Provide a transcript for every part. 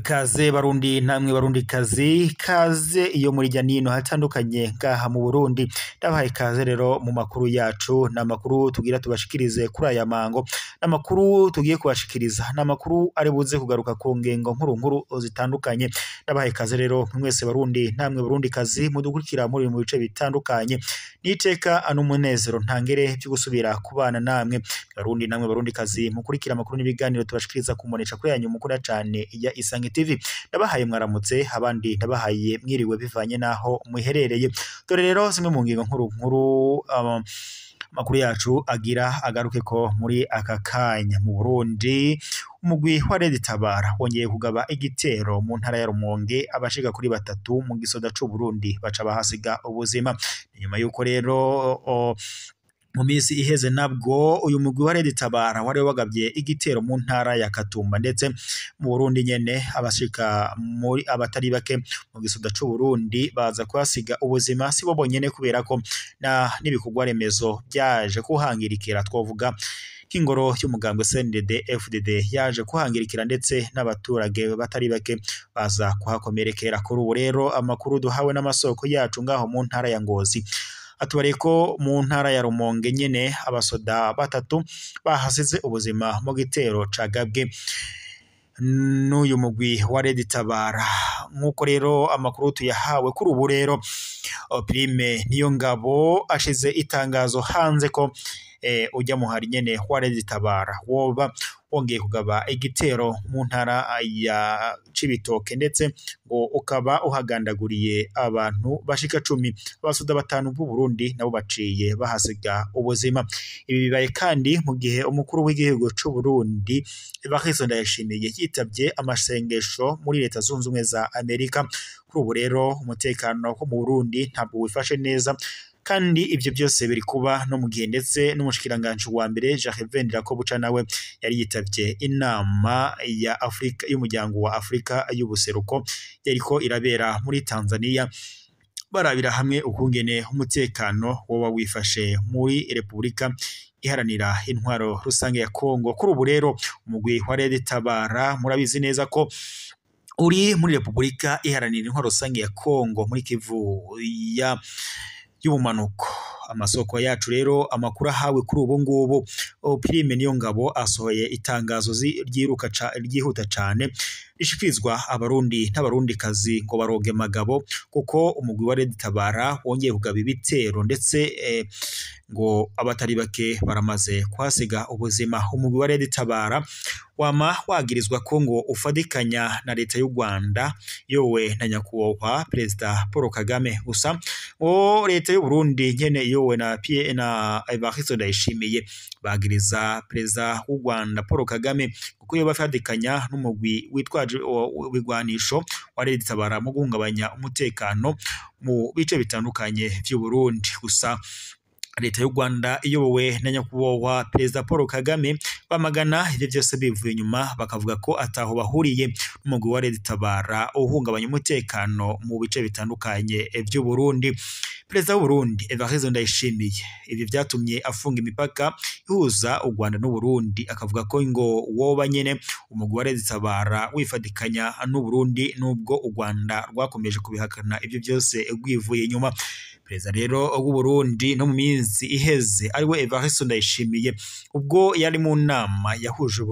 Kaze Barundi namwe Barundi kazi, kaze iyo muri jya nino hatandukanye ngaha mu Burundi. Ndabahaye kaze rero mu makuru yacu, n'amakuru tugira tubashikirize kuri aya mango, n'amakuru tugiye kubashikiriza, n'amakuru ari buze kugaruka ku ngengo nkuru nkuru zitandukanye. Ndabahaye kaze rero mwese Barundi namwe Barundi kazi mudukurikira muri mu bice bitandukanye. Niteka n'umunezero ntangere byo gusubira kubana namwe Barundi namwe Barundi kazi mukurikira amakuru n'ibiganiro tubashikiriza kumonesha kuri yanyu mukunda cane ya Isange TV. Ndabahaye mwaramutse, abandi ndabahaye mwiriwe bivanye naho muherereye. Dore rero zimwe mu ngingo nkuru nkuru amakuru yacu agira agaruke ko muri aka kanya. Mu Burundi, umugwi wa Red Tabara wongeye kugaba igitero mu ntara ya Rumonge, abashika kuri batatu mu gisoda c'u Burundi baca bahasiga ubuzima. Nyuma yuko rero mu minsi iheze nabwo uyu mugwi wa Red Tabara wari wagabye igitero mu ntara ya Katumba, ndetse mu Burundi nyene abashika muri abatari bake mu gisoda c'u Burundi baza kuhasiga ubuzima. Si bo bonyene, kubera ko na n'ibikorwa remezo byaje kuhangirikira, twovuga nk'ingoro y'umugambwe CNDD FDD yaje kuhangirikira, ndetse n'abaturage batari bake baza kuhakomerekera. Kuri ubu rero amakuru duhawe n'amasoko yacu ngaho mu ntara ya Ngozi atubariye ko mu ntara ya Rumonge nyene abasoda batatu bahasize ubuzima mu gitero cagabwe n'uyu mugwi wa Red Tabara. Nk'uko rero amakuru tuyahawe kuri ubu rero, Prime Niyongabo ashize itangazo hanze ko ujya muhari nyene wa Red Tabara woba wongeye kugaba igitero mu ntara ya Cibitoke, ndetse ngo ukaba uhagandaguriye abantu bashika 10, abasoda 5 b'u Burundi nabo baciye bahasiga ubuzima. Ibi bibaye kandi mu gihe umukuru w'igihugu c'u Burundi Evariste Ndayishimiye yitavye amasengesho muri Leta Zunze Ubumwe za Amerika. Kuri ubu rero umutekano wo mu Burundi ntabwo wifashe neza, kandi ivyo byose biri kuba no mu gihe ndetse n'umushikiranganje wa mbere Jacques Ndirakobuca nawe yari yitavye inama ya Afrika y'umuryango wa Afrika y'ubuseruko yariko irabera muri Tanzania, barabira hamwe ukungene umutekano woba wifashe muri Republika Iharanira Intwaro Rusange ya Kongo. Kuri ubu rero umugwi wa Red Tabara murabizi neza ko uri muri Republika Iharanira Intwaro Rusange ya Kongo muri Kivu ya y'ubumanuko. Amasoko yacu rero amakuru ahawe kuri ubu ngubu, Prime Niyongabo asohoye itangazo ryihuta cane rishikirizwa Abarundi n'Abarundi kazi ngo baroge magabo, kuko umugwi wa Red Tabara wongeye kugaba ibitero, ndetse ngo abatari bake baramaze kuhasiga ubuzima. Umugwi wa Red Tabara wama wagirizwa ko ngo ufadikanya na leta y'u Rwanda yowe na nyakubahwa Perezida Paul Kagame. Gusa ngo leta y'u Burundi nyene yowe na na Evariste Ndayishimiye bagiriza Perezida w'u Rwanda Paul Kagame kuko yo bafadikanya n'umugwi witwaje ibigwanisho wa Red Tabara mu guhungabanya umutekano mu bice bitandukanye vy'u Burundi. Gusa leta y'u Rwanda iyobowe na nyakubahwa Perezida Paul Kagame bamagana ivyo byose bivuye inyuma, bakavuga ko ataho bahuriye n'umugwi wa Red Tabara uhungabanya umutekano mu bice bitandukanye vy'u Burundi. Perezida w'u Burundi Evariste Ndayishimiye ivyo vyatumye afunga imipaka ihuza u Rwanda n'u Burundi, akavuga ko ngo woba nyene umugwi wa Red Tabara wifadikanya n'u Burundi, nubwo u Rwanda rwakomeje kubihakana ivyo byose rwivuye inyuma. Perezida rero w'u Burundi no mu minsi iheze ariwe Evariste Ndayishimiye ubwo yari mu nama yahuje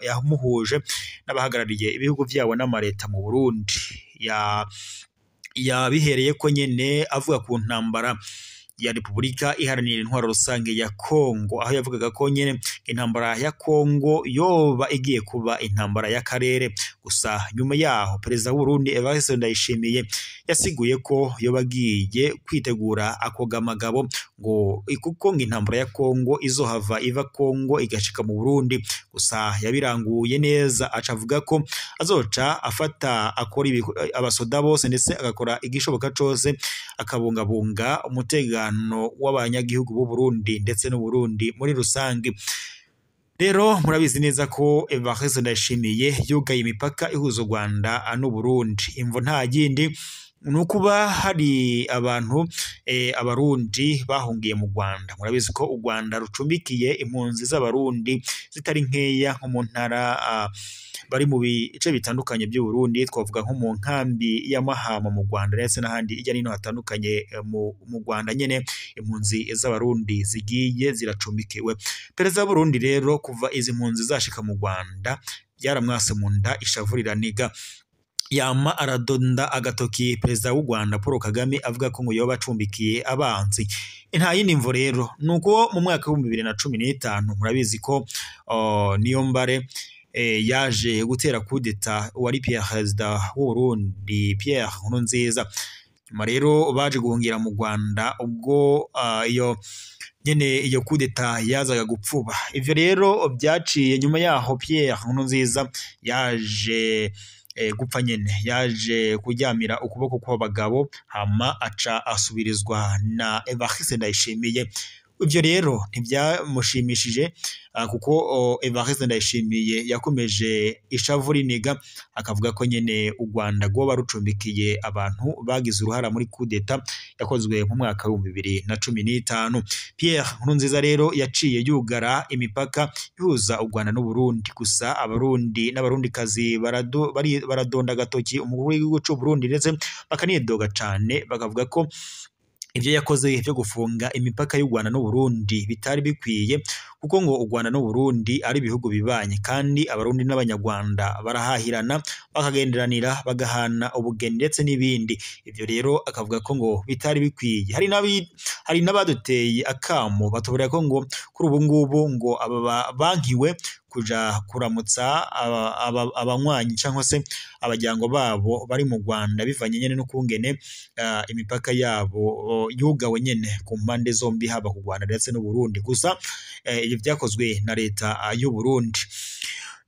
yamuhuje n'abahagarariye ibihugu vyabo n'amareta mu Burundi, yabihereye ko nyene avuga ku ntambara ya Republika Iharanira Intwaro Rusange ya Kongo, aho yavugaga ko nyene intambara ya Kongo yoba igiye kuba intambara y'akarere. Gusa nyuma yaho Perezida w'u Burundi Evariste Ndayishimiye yasiguye ko yoba agiye kwitegura akogamagabo ngo kuko ngo intambara ya Kongo izohava iva Kongo igashika mu Burundi. Gusa yabiranguye neza aca avuga ko azoca afata akora abasoda bose, ndetse agakora igishoboka cose akabungabunga umutekano w'abanyagihugu b'u Burundi ndetse n'u Burundi muri rusange. Rero murabizi neza ko Evariste Ndayishimiye yugaye imipaka ihuza u Rwanda n'u Burundi. Imvo nta yindi Nukuba hari abantu abarundi bahungiye mu Rwanda. Murabizi ko u Rwanda rucumbikiye impunzi z'abarundi zitari nkeya, nko mu ntara bari mu bice bitandukanye by'u Burundi, twavuga nko mu nkambi ya Mahama mu Rwanda ndetse n'ahandi hirya no hino hatandukanye mu Rwanda nyene impunzi z'abarundi zigiye ziracumbikiwe. Perezida w'Uburundi rero kuva izi mpunzi zashika mu Rwanda byaramwase mu nda, ishavu riraniga, yama aradonda agatoki perezida w'u Rwanda Paul Kagame, avuga ko ngo yoba acumbikiye abanzi. Nta yindi mvo rero nuko mu mwaka wa 2015 murabizi ko Niyombare yaje gutera kudeta wari perezida w'u Burundi Pierre Nkurunziza. Nyuma rero baje guhungira mu Rwanda ubwo iyo nyene iyo kudeta yazaga gupfuba. Ivyo rero byaciye nyuma yaho Pierre Nkurunziza yaje gupfa nyene, yaje kuryamira ukuboko kw'abagabo, hama aca asubirizwa na Evariste Ndayishimiye. Ivyo rero ntibyamushimishije kuko Evariste Ndayishimiye yakomeje ishavu riniga, akavuga ko nyene u Rwanda rwoba rucumbikiye abantu bagize uruhara muri kudeta yakozwe mu mwaka wa 2015. Pierre Nkurunziza rero yaciye yugara imipaka ihuza u Rwanda n'u Burundi. Gusa abarundi n'abarundikazi baradonda agatoki umukuru w'igihugu c'u Burundi, ndetse bakanidoga cane, bakavuga ko ivyo yakoze vyo gufunga imipaka y'u Rwanda n'u Burundi bitari bikwiye, kuko ngo u Rwanda n'u Burundi ari ibihugu bibanye, kandi abarundi n'abanyarwanda barahahirana, bakagenderanira, bagahana ubugeni ndetse n'ibindi. Ivyo rero akavuga ko ngo bitari bikwiye. Hari n'abaduteye akamo batubwira ko ngo kuri ubu ngubu ngo aba bankiwe kuja kuramutsa abanywanyi cyangwa se abajyango babo bari mu Rwanda, bivanye nyene n'ukungene imipaka yabo yugawe nyene ku mpande zombi, haba ku Rwanda ndetse n'u Burundi. Gusa ibyo byakozwe na leta y'u Burundi.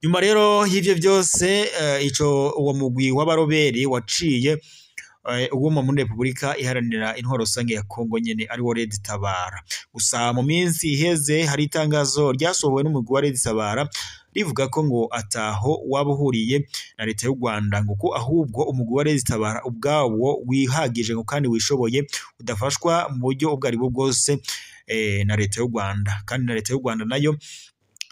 Nyuma rero y'ivyo byose, ico uwo mugwi w'abaroberi waciye uguma muri Repubulika Iharanira Intwaro Rusange ya Kongo nyene, ari wo Red Tabara. Gusa mu minsi iheze hari itangazo ryasohowe n'umugwi wa Red Tabara rivuga ko ngo ataho waba uhuriye na leta y'u Rwanda, ngo ko ahubwo umugwi wa Red Tabara ubwawo wihagije ngo kandi wishoboye, udafashwa mu buryo ubwo aribwo bwose na leta y'u Rwanda. Kandi na leta y'u Rwanda nayo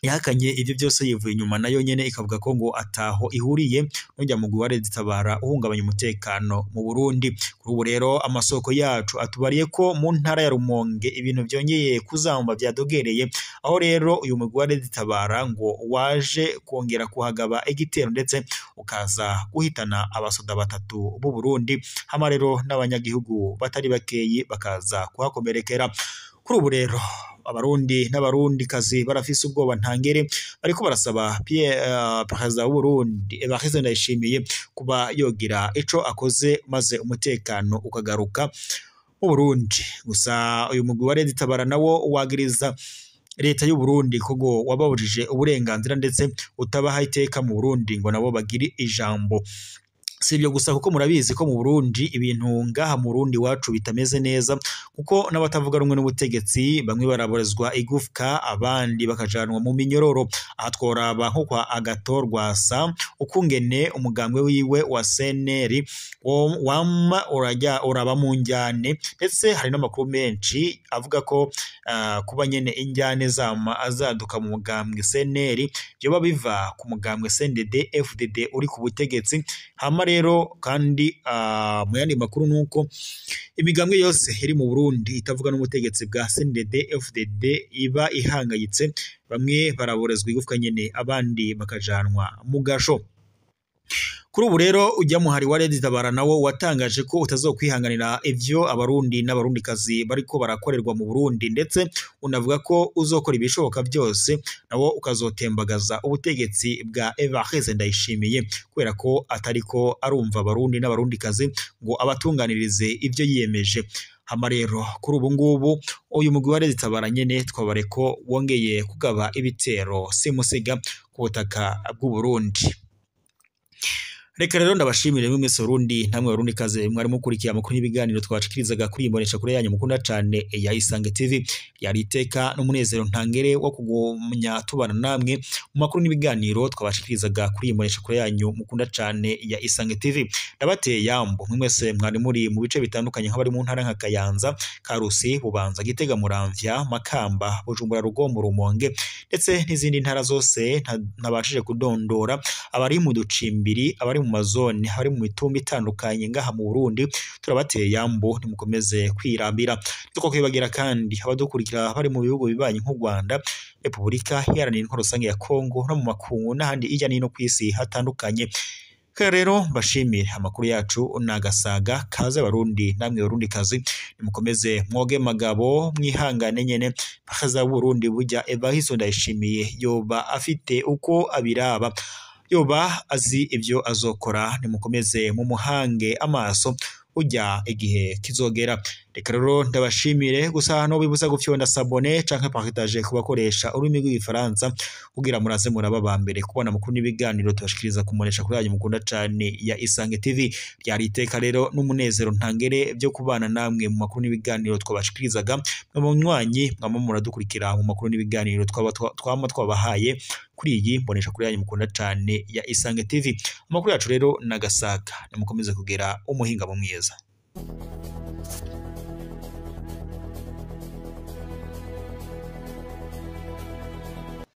yahakanye ivyo byose yivuye inyuma, nayo nyene ikavuga ko ngo ataho ihuriye n'ujya mugwi wa Red Tabara uhungabanya umutekano mu Burundi. Kuri ubu rero amasoko yacu atubariye ko mu ntara ya Rumonge ibintu byongeye kuzamba, byadogereye, aho rero uyu mugwi wa Red Tabara ngo waje kongera kuhagaba igitero ndetse ukaza guhitana abasoda batatu b'u Burundi, hama rero n'abanyagihugu batari bakeyi bakaza kuhakomerekera. Kuri ubu rero abarundi n'abarundikazi barafise ubwoba ntangere, bariko barasaba perezida w'u Burundi Evariste Ndayishimiye kuba yogira ico akoze maze umutekano ukagaruka mu Burundi. Gusa uyu mugwi wa Red Tabara nawo wagiriza leta y'u Burundi ko ngo wababujije uburenganzira ndetse utabaha iteka mu Burundi ngo nabo bagire ijambo. Si ibyo gusa, kuko murabizi ko mu Burundi ibintu ngaha mu Burundi wacu bitameze neza, kuko n'abatavuga rumwe n'ubutegetsi bamwe baraborezwa igufwa, abandi bakajanwa mu minyororo. Aha tworaba nko kwa Agathon Rwasa, ukungene umugambwe wiwe wa CNL wama urajya uraba mu njyane, ndetse hari n'amakuru menshi avuga ko kuba nyene injyane zama azaduka mu mugambwe CNL vyoba biva ku mugambwe CNDD FDD uri ku butegetsi. Hama rero kandi mu yandi makuru nuko imigambwe yose iri mu Burundi itavuga n'ubutegetsi bwa CNDD FDD iba ihangayitse, bamwe baraborezwa igufwa nyene, abandi bakajanwa mu gasho. Kuri ubu rero ujya muhari wa Red Tabara nawo watangaje ko utazokwihanganira ivyo abarundi n'abarundikazi bariko barakorerwa mu Burundi, ndetse unavuga ko uzokora ibishoboka byose nawo ukazotembagaza ubutegetsi bwa Evariste Ndayishimiye, kubera ko atariko arumva abarundi n'abarundikazi ngo abatunganirize ivyo yiyemeje. Hama rero kuri ubu ngubu uyu mugwi wa Red Tabara nyene twabare ko wongeye kugaba ibitero simusiga ku butaka bw'u Burundi. Reka rero ndabashimire mwe mwese Barundi namwe Barundi kaze mwari mukurikiye amakuru n'ibiganiro twabashikirizaga kuri imbonesha kure yanyu mukunda cane ya Isange TV. Yari iteka n'umunezero ntangere wo kugumya tubana namwe mu makuru n'ibiganiro twabashikirizaga kuri imbonesha kure yanyu mukunda cane ya Isange TV. Ndabateye yambo mwe mwese mwari muri mu bice bitandukanye nk'abari mu ntara nka Kayanza, Karusi, Bubanza, Gitega, Muramvya, Makamba, Bujumbura, Rugombo, Rumonge ndetse n'izindi ntara zose ntabashije kudondora, abari mu ducimbiri, abari mu mazone, abari mu mitumba itandukanye ngaha mu Burundi, turabateye yambo ntimukomeze kwirambira. Tukokwibagira kandi abadukurikira bari mu bihugu bibanyi nk'u Rwanda, Repubulika Iharanira Intwaro Rusange ya Kongo no mu makungu n'ahandi hirya no hino kw'isi hatandukanye. Kaya rero mbashimire, amakuru yacu nagasaga. Kaze Barundi namwe Barundi kazi, nimukomeze mwoge magabo, mwihangane nyene bakaza Burundi. Burya Evariste Ndayishimiye yoba afite uko abiraba, yoba azi ibyo azokora, nimukomeze mumuhange amaso ujya igihe kizogera. Reka rero ndabashimire gusa no bibuza gufyonda s'abonner canke partager ku bakoresha ururimi rw'igifaransa kugira muraze muraba ba mbere kubona amakuru n'ibiganiro tubashikiriza kumunesha kuri yanyu mukunda cane ya Isange TV. Ryari iteka rero n'umunezero ntangere byo kubana namwe mu makuru n'ibiganiro twabashikirizaga. Mwe munywanyi mwama muradukurikira mu makuru n'ibiganiro twama twabahaye kuri iyi mbonesha kuri yanyu mukunda cane ya Isange TV. Amakuru yacu rero nagasaga, nimukomeze kugera umuhinga mwiza.